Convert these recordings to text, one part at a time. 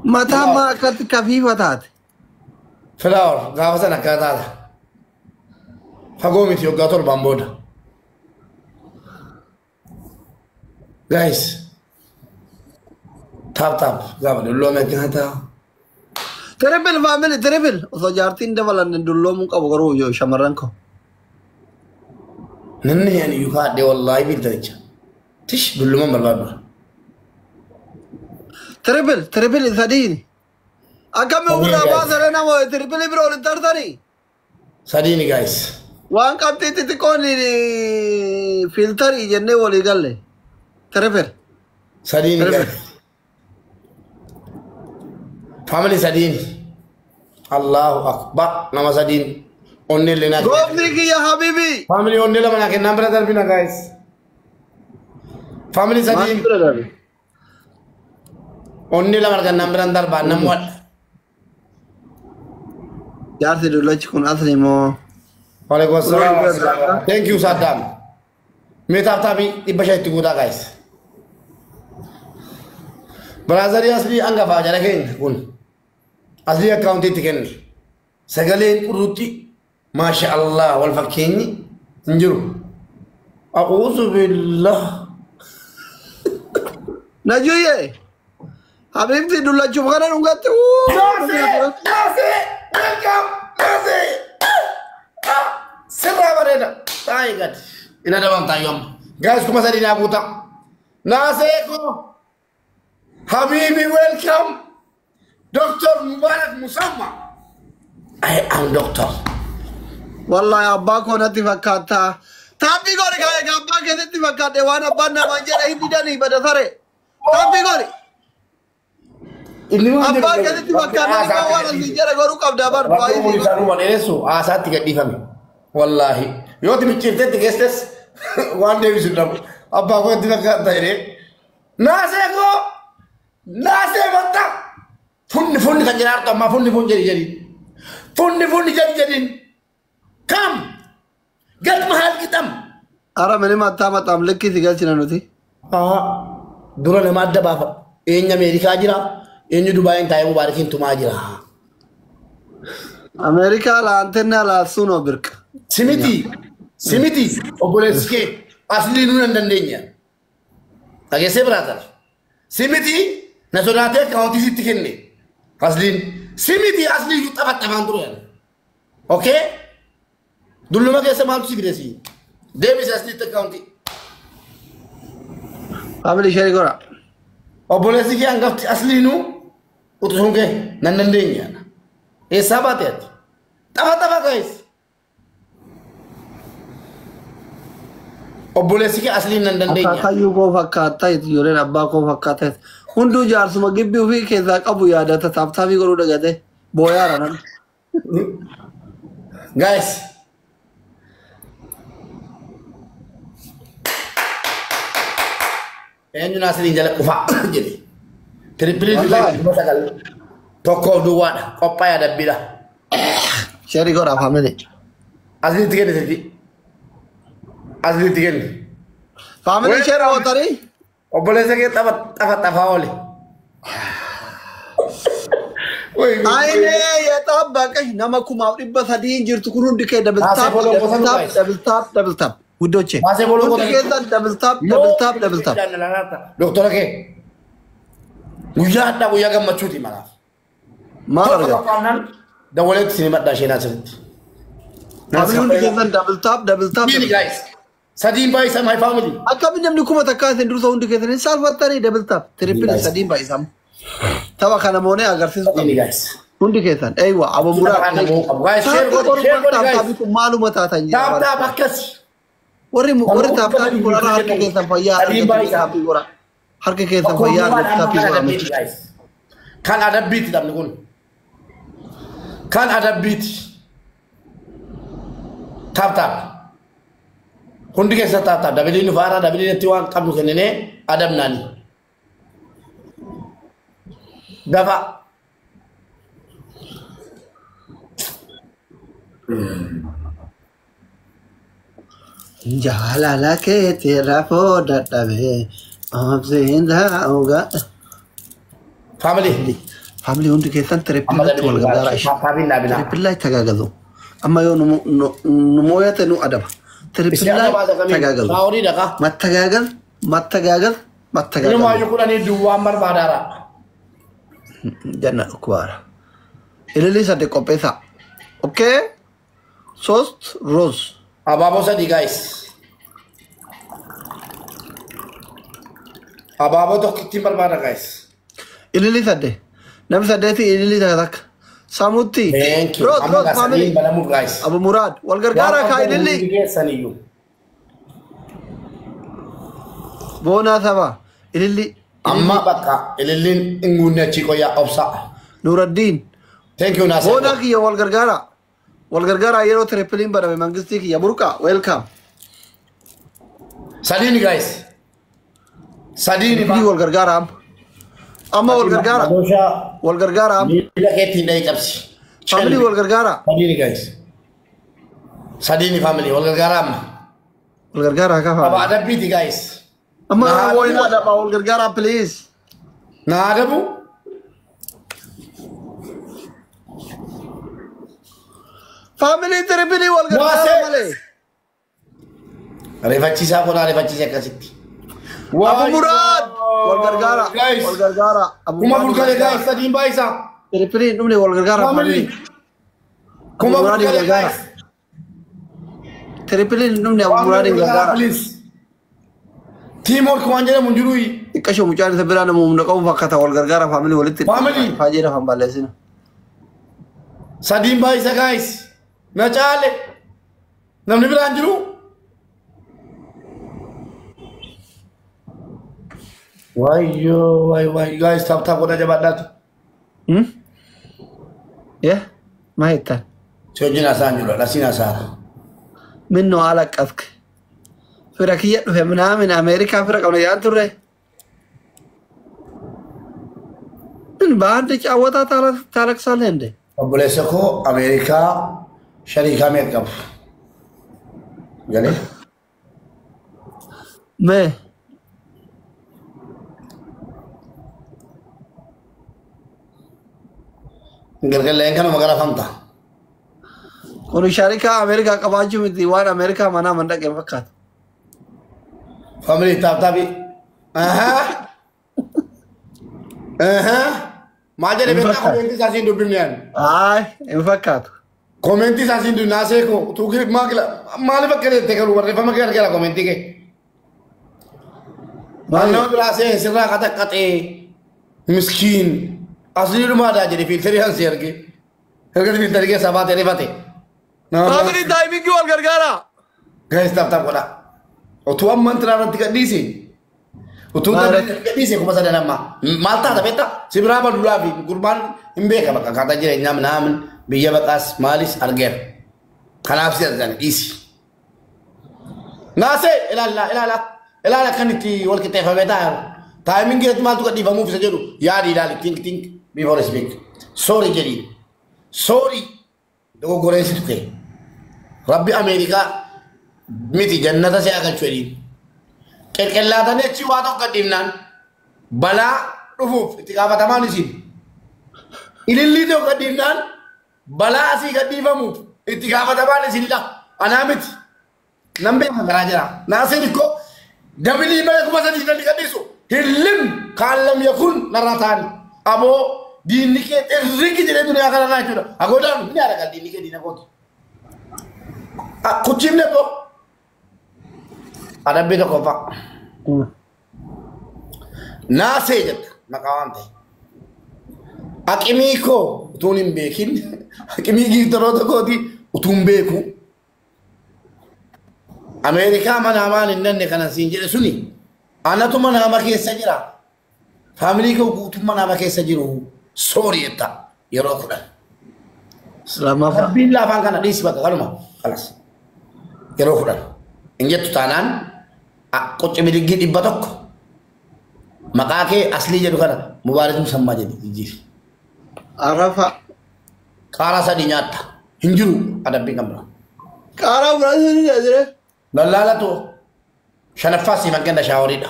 Mataa maa akkatti kafiifa taate. Flower gaafa sana akkana taata. Fagoo miti waggaa 7 booda. Guys. Tap tap gaafa dulloome akkana ta'a. Triple family triple. Osoo jaartiin dabalan dulloomuu qabu garuu yoo shamarran koo. Namni ani iyyuu kaadhee wallaahi filtaricha. Tish dullumaan barbaadu. Triple triple sadiin. Akkami ofirraa baasanii nama triple biroo waliin tartanii. Sadiini guys. Waan qabxii xixiqqoon filtarii jennee walii galle. Triple. Sadiini guys. Family sadiini. Allahu akbar nama sadiin. Onnee illee naa kenna. Goofni kiyya habibi. Family onnee lama naa kennaan bira darbina guys. Family sadiin. Onnee lama argannaan biraan darbaa namni wadha. Jaarsi dullachi kun asli moo. Waalaikum assalam. Thank you Saddam. Mee tap tapii 500 itti guutaa guys. Brother asli hangafaa jala keenya kun. Asli akkaawuntii itti kenne. Sagaleen qurruutti maasha Allah wal fakkeenyi hin jiru. A'uuzu billah. Najuyyee. Habibti dullachuuf kana dhungatti. Naasee! Naasee! Welcome! Naasee! Sirraa bareeda. Taa'ii gadi. Ina dabamtaa yoo amma. Guys 3000 naa guutaa. Naasee koo. Habibi welcome. Doctor Mubarak Musamma. I am doctor. Wallahi abbaa koo natti fakkaata. Taappii godhi kaa egaa abbaa keessatti fakkaate waan abbaan namaan jedhe hin didanii bada saree. Taappii godhi. Inni waan Abbaa keessatti fakkaate waan asii jedhe godhuu qabda bar. Rabbi umurii isaa nuu dheeressu haasaatti gadhiifame. Wallaahi. Yoo ati micciirteetti geesses waan deebisu dhabu. Abbaa koo itti fakkaata jedhee. Naasee koo! Naasee bakka! Funni funni kan jedhaa ammaa funni fun jedhi jedhi. Funni funni jedhi jedhin. Kam! Gad mahal gixam. Ara minima attaa likkii si galchina nuti. Dura nama adda baafadhu. Eenyu Ameerikaa jira, eenyu Dubaayin taa'ee Mubaarakiin tumaa jira. Ameerikaa laantenna laassuun birqa. Simiti, simiti obboleessi kee aslii nuu hin dandeenya. Dhageessee brother. Simiti na sodaatee akkaawuntii sitti kenne. Asliin simiti aslii iyyuu taphattafaan ture. Okay? Dulluma keessa maaltu si fide si? Deebisi asliitti akkaawuntii. Family share godha. Obboleessi kee hangafti asliinuu utusuun kee nan dandeenya. Eessaa baate ati? Tapha tapha guys. Obboleessi kee asliin nan dandeenya. Akaakayyuu koo fakkaata ijoolleen abbaa koo fakkaata. Hunduu jaarsuma gibbii ofii keessaa qabu yaadata taaptaapii godhuu dagate booyaara nan. Guys. Eenyu naasiriin jala qufaa jedhe. Tirippilii 900 tokkoof duwwaadha. Qophaa'ee adabbiidha. Share godha family. Asliitti kenni sirrii. Asliitti kenni. Family share gootanii. Obboleessa kee tapha tapha xafaa oole. Ayinee yeexabbaqash nama 1300 jirtu kun hundi kee double Naasee tap follow double gootanii tap guys. double tap double tap. Guddoche. Naasee follow Hundi gootanii. keessan double tap double tap double tap. Doktora kee. Guyyaa hadhaa guyyaa gammachuuti manaaf. Maal argaa? Dawwaleetti isin himadhaa isheen asirratti. Family hundi keessan double tap double tap. Sadiin guys. Sadiin baay'isa my family. Akkamiin namni 1000 isin dursa hundi keessan hin saalfattanii double tap. Triple sadiin baay'isamu. Tapha kana moonee agarsiisuu Sadiin qabna. guys. Hundi keessan eeywa abo muraa. Tapha kana mo'uu qabu. Guys share godhi share godhi guys. Kun maaluma taatan Tap jira. tap akkas. Warri warri tap tapii kun harka keessan fayyaa Sadiin argatu baay'isa. taappii godha. Harka keessan fayyaa argatu taappii Kan godha. adabbiiti guys. Kan adabbiiti taphni kun. Kan adabbiiti. Tap tap. Hundi keessa tap tap. Dabiliin dhufaara dabiliin itti waan qabnu kenninee adabnaani. Dafa. Jaalala keetii rafoo dadhabee obsiin taa'uga. Family. Family hundi keessan Amma triple irratti wal gargaaraa ishee. Taapiin dhaabinaa. Triple ላይ ተጋገዙ. Amma yoo nu mooyate nu adaba. Triple Isin ላይ akka baasa kamiin? ተጋገዙ. Shaaworii dhaqaa. መተጋገዝ መተጋገዝ መተጋገዝ Inumaayyuu kudhanii duwwaan barbaadaara. Janna dhukkubaara. Ililii saddeet qopheessaa. Okay? ሶስት ሮዝ Abaaboo sadii guys. Abaaboo tokkittiin barbaada guys. Ililii saddeet. Namni saddeeti ililii takka takka. Samutti. Thank you. Roos Amma roos gaa family. sadiin banamuuf guys. Abu Muraad wal gargaaraa kaa ililii. Hundi keessaniyyuu. Boonaa saba. Ililii. Amma bakka ililliin hin guunne achii qoyyaa obsa. Nuuraddiin. Thank you Naasir. Boonaa kiyya wal gargaaraa. Wal gargaaraa yeroo tripleiin baname mangistii kiyya burqaa welcome. Sadiini guys. Sadiini Triple wal gargaaraa amma. Amma wal gargaaraa. Madooshaa Wal gargaaraa amma. miila keetiin dhahee cabsi. Family wal gargaaraa. Sadiini guys. Sadiini family wal gargaaraa amma. Wal gargaaraa kaa Qaba family. adabbiiti guys. Amma Na wayna adabu. adaba wal gargaaraa please. Na adabu. Family triple wal gargaaraa Naasir. malee. Ariifachiisaa kun ariifachiise akkasitti. Abu Muraad wal gargaaraa. Guys. Wal gargaaraa. Abu Kuma Muraad wal burgalee gargaaraa. guys sadiin baay'isaa. Triple hin dhumne wal gargaaraa Family. family. Kuma Abu Muraad wal burgalee gargaaraa. guys. Triple hin dhumne Abu Muraad wal gargaaraa. Please. Teamwork waan jedhamu hin jiru. Xiqqasho mucaan isa biraa nama humna qabu fakkaata wal gargaara family walitti. Family. Faajee lafan balleessina. Sadiin baay'isa guys. Na caale. Namni biraan jiru. Wayyoo waay waay guys tap tap godha jabaadhaati. Hmm? Yeah? ማ jettan? Si wajjin haasa'an jiru dhasiin haasa'an. Minnoo alaqqaske. Fira kiyya dhufe minaamin Ameerikaa fira qabna jedhan turre. ምን በአንድ ጫወታ ታለቅሳለህ እንዴ? Obboleessa koo Ameerikaa shariikaa meeqa qabu? Galee. Mee Galgaleen kanuma garafamta. Kun sharikaa Ameerikaa qabaachuu miti waan Ameerikaa manaa mandaqeen fakkaata. Family tap tapii. Ahaa. Ahaa. Maal jedhe beektaa comment isaa siin dubbifne ani. Aay hin fakkaatu. Comment isaa siin dubbifne naasee koo utuu maaliif akka jettee garuu barreeffama kee argeera comment kee. Maal nama biraa see sirraa qaxaqqaxee miskiin aslii dhumaadaa jedhe filter hansi arge. Erga filter keessaa baatee rifate. Family timing wal gargaaraa. Guys tap tap godha. Utuu amma intinaa irratti gadhiise. Utuu gadhiise 3,000 amma. Maal taata beektaa? Si biraa baduudhaa fi gurbaan hin beeka bakka akkaataa jireenyaa minaamin biyya baqaas maalis argeera. Kanaaf si argani dhiisi. Naasee ilaala ilaala ilaala kan itti wal qixxeeffamee taa'aa jiru. Timing irratti maaltu gadhiifamuuf isa jedhu yaadi ilaali think think before speak. Sorry jedhi. Sorry dogoggoreen si tuqe. Rabbi Ameerikaa miti jannata si agalchu jedhiin. Qelqellaatanii achi waa tokko gadhiifnaan balaa dhufuuf itti gaafatamaan isin. Ilillii tokko gadhiifnaan balaa asii gadhiifamuuf itti gaafatamaan isinidha. Anaa miti. Nan beeka garaa jira. Naaseen ikkoo double malee 3,000 kan gadhiisu. Hillim kaan lam yakun narraa ta'ani. Aboo diinni kee xirrigi jedhee duniyaa kanarraa jechuudha. Agoodaan ni haala kan diinni kee diina kooti. Kuchiifne boo. Adabbii tokkoffaa. Naasee jetta maqaa waan ta'e. Aqimii koo utuun hin beekin aqimii giiftaroota kooti utuun beeku. Ameerikaa mana hamaan hin danne kanan siin jedhe suni anatu mana hama keessa jira. Family koo guutuun mana hama keessa jiru sorry jetta yeroo 10. Lammaffaa. Rabbiin laafaan kana dhiisi bakka kanuma kalas yeroo 10. Hin jettu taanaan qocci bidiggii 100 maqaa kee aslii jedhu kana mubaarak musammaa jedhi jijjiiri. Arafa. Qaaraa sadii nyaatta hin jiru adabbiin kan biraa. Qaaraa muraasni ni jira. Lallaalatu shanaffaa siifan kenna shaaworiidha.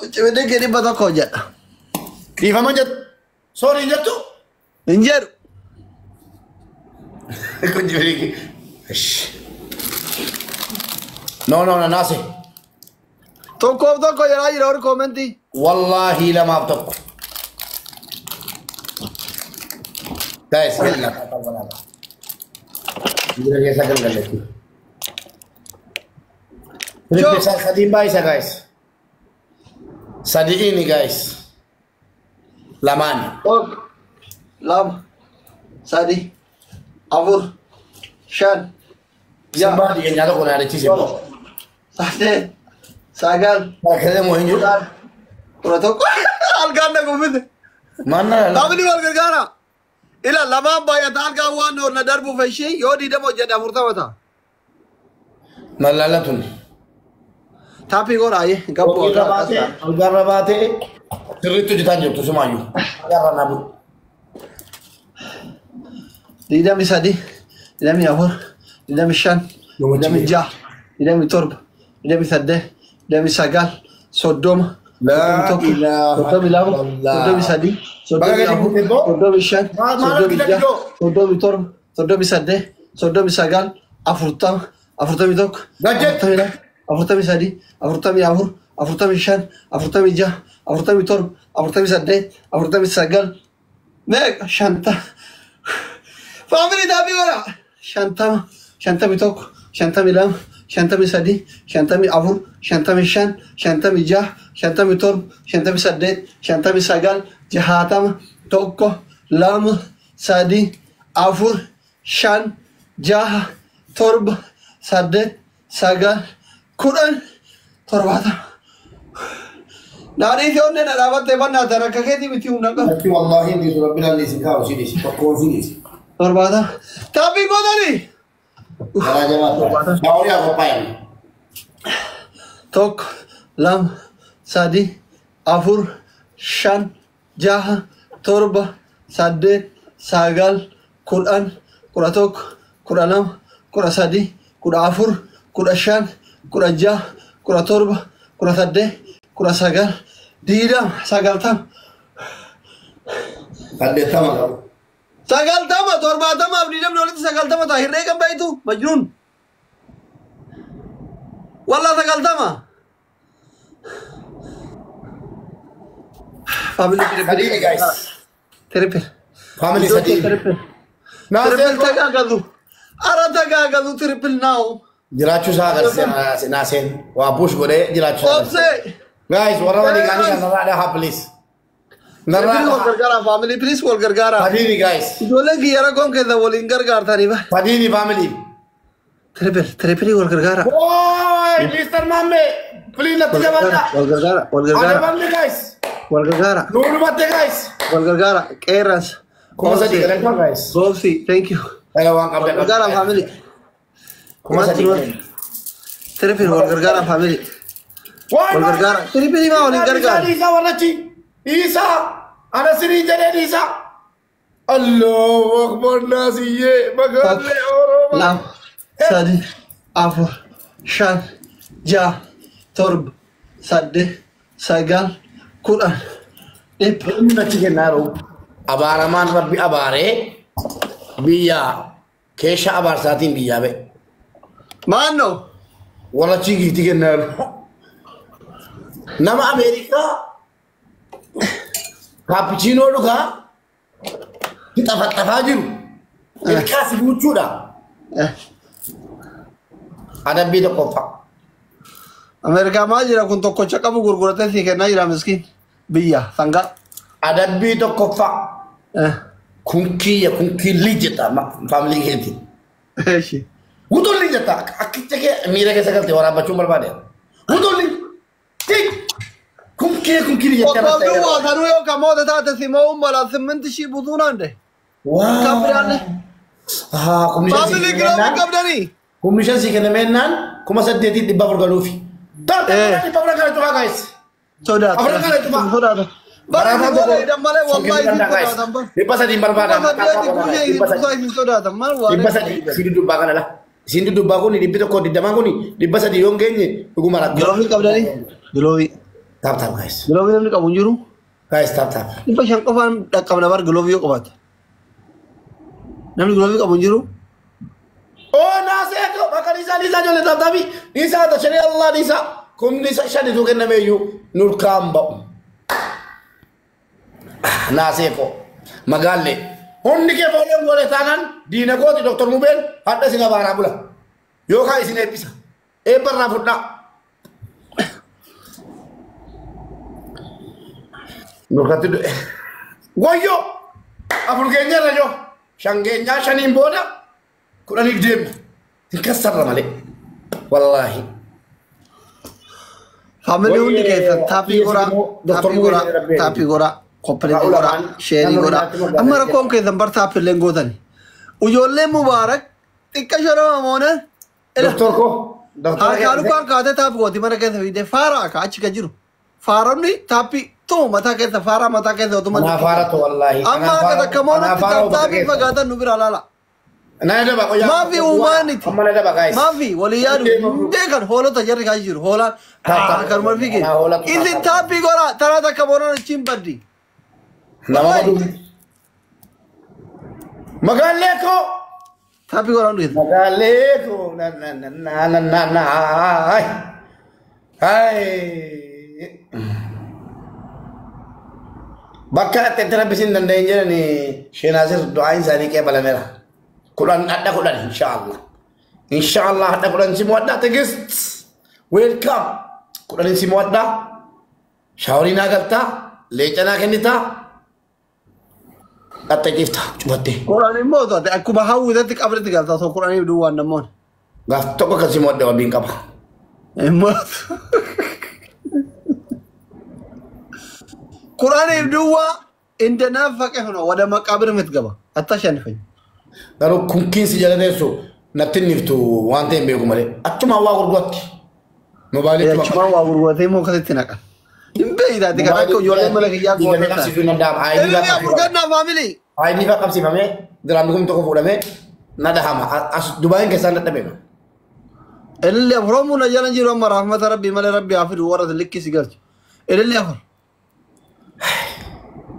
Cimidii 100 hojjedha. Dhiifama jettu. Soorii jettu. Hin jedhu. Kun. No no no naase. 1-1 jedhaa jira warri koomentii. Wallaahi 2-1. Guys, galla. Jira keessa galgalletti. Triple sadiin baay'isa guys. Sadiini guys. Lamaan. 1, 2, 3, 4, 5, 6, Simbaa dhiyeenyaa tokko na yaadachiise immoo. 8, 9, Bakkee moo hin jiru? 10, 11. Algaan na gubbise. Maal na laala? Taphni wal gargaara. Ila lamaan baay'ata algaan waan na darbuuf ishee yoo 20 hojjedhe 40 ta'a. Na laala tun. Taappii godhaaye gabbu Algaarra baatee, algaarra baatee sirriitti hojjetaa hin jirtu sumaayyuu. Algaarra na bulu. 23, 24, 25, 26, 27, 28, 29, 30, Laa 31, ilaaha 32, illallah. 33, Baga gadi 34, buute immoo. 35, Maal maal argita 36, iddoo? 37, 38, 39, 40, 41, Gajjet. 42, 43, 44, 45, 46, 47, 48, 49, meeqa? 50. Faamilii taappii godha. 50, 51, 52, 53, 54, 55, 56, 57, 58, 59, 60, 1, 2, 3, 4, 5, 6, 7, 8, 9, 10, 70. Naanii fi onnee na dhaabattee bannaatan akka keetii miti humna qabu. Lakki wallaahi inni sun rabbi naan isin kaa'u si dhiisi. Tokkoon si dhiisi. 70. Taappii godhanii. Garaa jabaata. Shaawurii haa qophaa'e. 1, 2, 3, 4, 5, 6, 7, 8, 9, 10, 11, 12, 13, 14, 15, 16, 17, 18, 19, 20, 90. 80 qabu. 90, 70 fi 20 walitti 90 ta'a. Hirree kan baay'itu majnuun. Wallaa 90. Family Sadiini guys. Triple. Family sadiini. Triple. Naasee Triple tagaagalu. Ara tagaagalu triple now. Jiraachuu isaa agarsiisa naaseen. Waa bush godhee jiraachuu isaa agarsiisa. Obse. Guys, warra walii gaanii kan narraa dhahaa please. Narraa Triple wal dhahaa. gargaara family please wal gargaara. Sadiini guys. Ijoolleen kiyya rakkoon keessa waliin gargaartanii ba. Sadiini family. Triple triple wal gargaara. Woi, Mr. Mamme, please natti Wal gargaara jabaadha. wal gargaara wal gargaara Adabamni guys. wal gargaara Nuunumatte guys. wal gargaara qeerrans. 3,000 galan guys. Obsi thank you. Dhala waan Wal qabdan gargaara qabdan. family. 3,000 galan. Triple wal gargaara family. Woi, Wal gargaara. Triple maa waliin gargaara. Dhiisaa warrachi. Dhiisaa. Ana siriin jedhee dhiisaa. Allahu Akbar naasiyyee magaallee Oromoo. 2, 3, 4, 5, 6, 7, 8, 9, 10, 100. Inni achi kennaa yeroo abaaramaan rabbi abaaree biyya keesha abaarsaatiin biyyaa ba'e. Maannoo. Warra achii giiftii kennaa yeroo. Nama Ameerikaa kaappichiinoo dhugaa xafaxafaa jiru. Ilkaas guutuudha. Adabbii tokkoffaa. Ameerikaa maal jira kun tokkocha qabu gurguratee sii kennaa jira miskiin biyya sangaa. Adabbii tokkoffaa. Kun kiyya kun kiillii jetta faamilii keetiin. Eeshi. Gutulli jetta akkicha kee miira keessa galte waraabbachuun barbaade. Gutulli. Tik. Kun kiyya kun kiillii jettee Tokkoof duwwaa sanuu yoo kan moota taate simoo ummala 8,000 butuu naande. Kan Kumni shan sii Faamilii giroomii kennameenaan qabdanii. kumni shan sii kennameenaan 8,400 galuufi. Taate 400 kana cufaa guys. Sodaata. Afran kana cufaa. Sodaata. Bara Barataan isin tokko godhan malee wallahi isin guys. sodaatan bara. 300 barbaada. 8,000 kushee isin tusaa isin sodaatan maal waa. 300 isin duddubbaa kana la. Isin duddubbaa kun 120 kun 300 yoo hin geenye dhuguma rakkoo. Giloovii qabdanii. Giloovii. Tap tap guys. Giloovii namni qabu hin jiru. Guys tap tap. 500 qofaan dhaqqabna bar giloovii yoo qabaate. Namni giloovii qabu hin jiru. Oh naasee bakka dhiisaa dhiisaa ijoollee tap tapii dhiisaa tashanii Allah dhiisaa kumni shanitu kennameeyyuu nurkaan ba'u. Naasee koo magaallee hundi kee fooliyoon goone taanaan diina kooti Dr. Mubeen hadha isin abaaraa bula yookaan isin eebbisa eebba irraa fudhaa. Nurkatti du'e. Wayyoo 4 keenya irra joo 5 keenyaa 5 booda 10 deemna. Hin kassarra malee. Wallaahi. Faamilii hundi keessan taappii goraa taappii goraa taappii goraa koppilee goraa sheerii goraa. Amma rakkoon keessan bar taappiillee gootani. Ijoolleen Mubaarak xiqqa shoroma moona. Doktor koo. Harkaa lukaan kaatee taappii gooti mana keessa fiidee faaraa akka achi kan jiru. Faaronni taappii tumu mataa keessa faaraa mataa keessa otuma. Anaa faaratu wallaahi. Amma akka takka moonatti taappii fagaatan nu bira laala. Na daba qoyaa. Maafi uumaaniti. Amma na daba guys. Maafi walii yaadu beekan hoolota jarri kan jiru hoolaan kanuma fiige. Isin taappii goraa taraa takka moonaan achiin baddi. Nama maduu. Magaalee koo. Taappii goraa hundi keessa. Magaalee koo na na na na na na Hai. Bakka itti rabbisiin danda'in jedhani Sheenaasir du'aan isaanii qeebalameera. 10 hadha 10 inshallah. Inshallah hadha 10 si muadda Tigist. Welcome. 10 si muadda. Shaaworii naa galtaa. Leenca naa kennitaa. Qaxxee ciifta cufattee. 10 immoo taate akkuma hawwitatti qabritti galtaa osoo 10 duwwaan namoonni. Gaaf tokko kan si muadda wabiin qaba. Immoo. 10 duwwaa inda naafaqe hono wada maqaabir mitgaba. Atta shanifany. Garuu kunkiinsi jala teessu natti niftu waan ta'e hin beeku malee achuma waa gurguratti. Mobaayilii Achuma waa gurguratee immoo akkasitti naqa. Hin beeytaati kan akka ijoollee mana kiyyaa Diigamee qabsiisuu hin danda'amu. Ilmi afur gannaa faamilii. Ayidii fa'aa qabsiifamee diraamni kun tokko fuudhamee na dhahama. As Dubaayin keessaan dadhabeema. Ilmi afur hoomuu na jala jiru amma rahmata rabbii malee rabbii haa fidu warra likkii si galchu. Ilmi afur.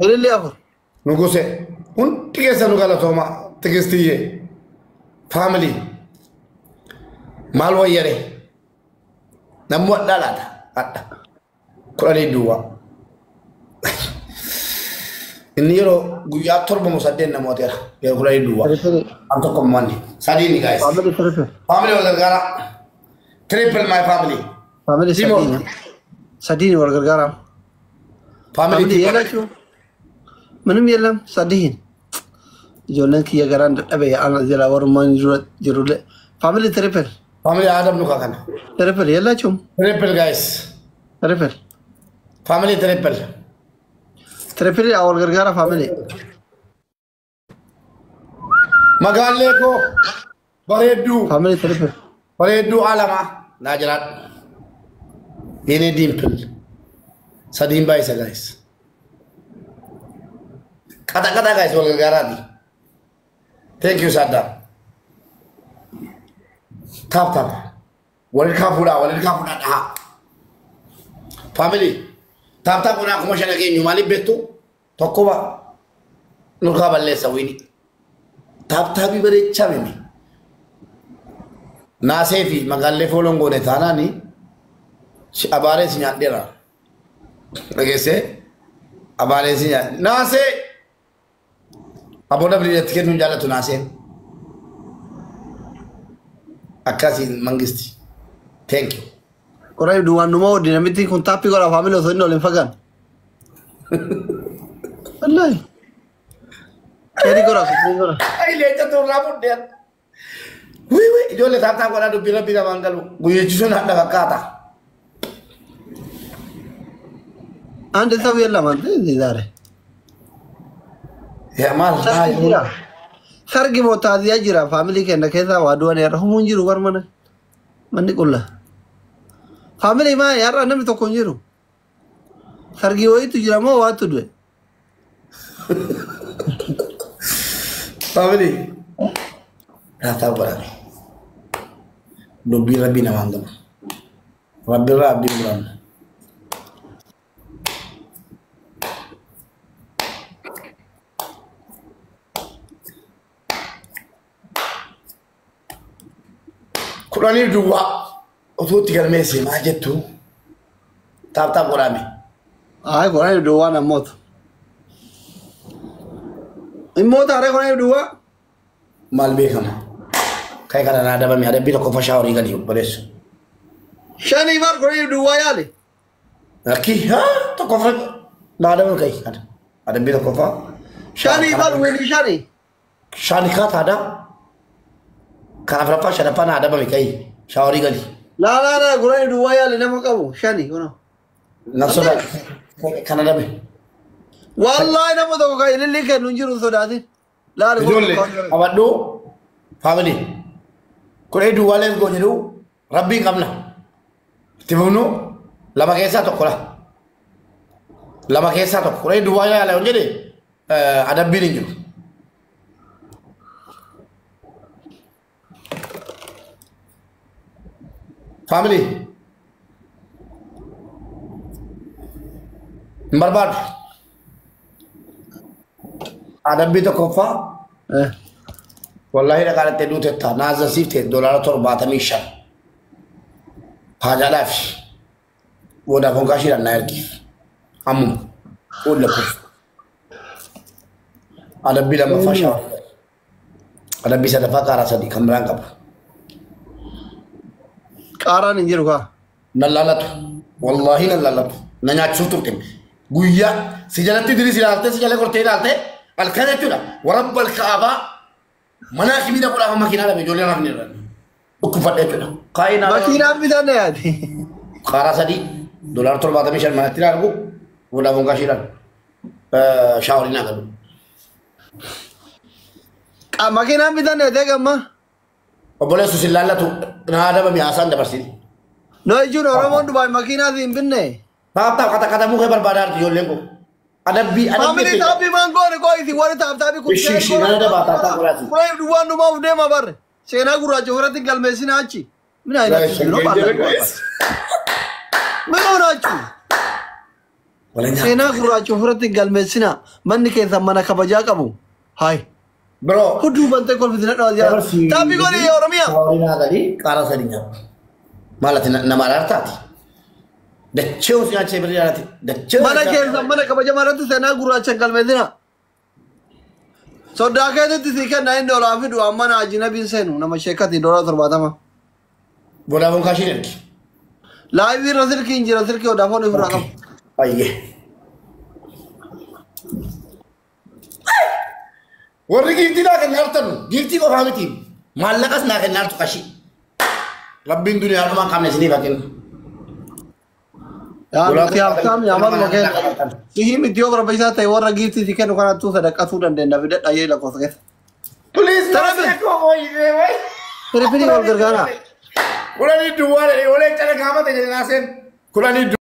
Ilmi afur. Nuguse hundi keessa nu galatooma Tigistiyyee faamilii maal wayyare namni adda laata adda 10 duwwaa. Inni yeroo guyyaa 7 moo 8 namooteera yeroo 10 duwwaa. An tokko manni sadiini guys. Faamilii triple. Faamilii wal gargaara. Triple my family. Faamilii sadiini. Sadiini wal gargaara. Faamilii የላችሁ ምንም የለም sadiin. Ijoolleen kiyya garaan dadhabe ana jala warummaan jirullee faamilii triple. Faamilii Adam nu kana. Triple የላችሁም? Triple guys. Triple. Faamilii triple. Triple wal gargaara faamilii. Magaalee koo bareedduu. Faamilii triple. Bareedduu alamaa naa jiraadhu. Yene dimple. Sadiin baay'isa guys. Qata qata guys wal gargaaraati. Thank you Saddam. Tap tap. Walirkaa fuudhaa walirkaa fuudhaa dhahaa. Family. Tap tap kun akkuma shana keenyu maaliif beektu tokkuma nurkaa balleessa wiini. Tap tapii bareechaa mimi. Naasee fi magaallee fooloon goone taanaani abaaree si nyaadheera. Dhageessee abaaree si nyaadhe. Naasee! Abooda biliidatti kennuun jaallatu naaseen. Akkasiin mangisti. Thank you. Qoraa duwwaan numa hodhi namitti kun taappii godhaa faamilii osoo inni ol hin fagaan. Wallaahi. Sheerii godhaa sheerii godhaa. Ay leenca tuurraa fudheen. Wii wii ijoollee taap taap godhaa dubbii rabbii namaan galu. Guyyeechisuun hadha fakkaata. አንድ ሰው የለም አንተ እዚህ ዛሬ Yaa maal sargi moo taaziyaa jira faamilii keenya keessaa waa du'an har'a humuun jiru bar mana manni qulla faamilii maa har'a namni tokko hin jiru sargii wayiitu jira moo waatu du'e Faamilii. Taap taap godhame. Dubbii rabbii namaan galu. Rabbiirraa abdiin muranna. Kudhanii duwwaa utuu itti galmeesse maal jettu taap taap godhame. Ay, kudhanii duwwaa namoota. Immoo taaree kudhanii duwwaa. Maal beekama? Kai kana naa dabame adabbii tokkoffaa shaaworii galii obboleessu. Shanii bar kudhanii duwwaa yaale. Lakki haa tokkoffaa naa dabame kai kana adabbii tokkoffaa. Shanii bar weelii shanii. Shanii kaa taadaa. Kan afuraffaa shanaffaa naa dabame kai shaaworii galii. Laa laa laa kudhanii duwwaa yaale nama qabu shanii kunoo. Nan sodaa kana dabe. Wallaahi nama tokko kan ilillii kennu hin jiru sodaatin. Laali Ijoollee qabadhu faamilii. Kudhanii duwwaa lees goo jedhu rabbiin qabna. Itti fufnu lama keessaa tokko la. Lama keessaa tokko kudhanii duwwaa yaala yoo jedhe adabbiin hin jiru. Faamilii. Hin barbaadu. Adabbii tokkoffaa. Wallahi dhaqaalattee duutetta naazasiifte $75. Haajaadhaaf Vodafone kaashiidhaan naa ergiif. Ammuma fuula kuuf. Adabbii lammaffaa shaaworii. Adabbii sadaffaa qaaraa sadii kan biraan qaba. Qaaraan hin jiru kaa. Nan laalatu. Wallahi nan laalatu. Na nyaachisuuf turte. Guyyaa si jalatti diris ilaaltee si jala gortee ilaaltee halkan jechuudha. Warabba alkaabaa mana hakimii dhaquudhaaf makiinaa dhabe ijoolleen hafni irra. Dhukkubfadhe jechuudha. Kaa'ee naa Makiinaan bitan na yaade. Qaaraa sadii $75 manatti argu Vodafone kaashiidhaan shaaworii naa galu. Makiinaan bitan na yaade gamma. Obboleessu si laallatu naa dabame haasaan dabarsini. No jechuun Oromoon Dubaay makiinaa si hin binne. Taap taap kata kata mukee barbaadaa jirti ijoolleen kun. Adabbii adabbii. Faamilii taappii maan goone koo isin warri taap taappii kun. Ishii ishii nama dabaa taap taap godhaati. Kudhanii duwwaan dhumaaf deema barre. Seenaa gurraacha ofirratti hin galmeessina achi. Mina Mina horaachuu. Seenaa gurraacha ofirratti hin galmeessina. Manni keessan mana kabajaa qabu. Hayi. Bro. Hudduu bantee kolfitina dhawaa jira. Taappii godhi Oromiyaa. Shaaworii naa galii qaaraa sadii nyaatu. Maal ati nama araartaati? Dachee osoo nyaachee birrii alaati. Dachee. Mana keessan mana kabajamaa irratti seenaa gurraacha hin galmeessina. Soddaa keessatti sii kenna inni olaa fidu amma na ajinabiin seenu nama sheekati $70. Vodafone kaashiin ergi. Laayivii irra silkii hin jira silkii Vodafone ofirraa qaba. Ayyee. Warri giiftii naa kennaa jirtan giiftii qofaa miti maallaqas naa kennaa jirtu qashii. Rabbiin duniyaa dhumaa hin qabne isiniif haa kennu. Yaa nuti haftaam yaa maal makeen. Sihii miti yoo barbaachisaa ta'e warra giiftii si kennu kanattuu sadaqatuu dandeenya fidadha jee lakkoofsa keessa. Please Tirafirii wal gargaara. Kudhanii duwwaa walee cala gaafate jedhe naaseen. Kudhanii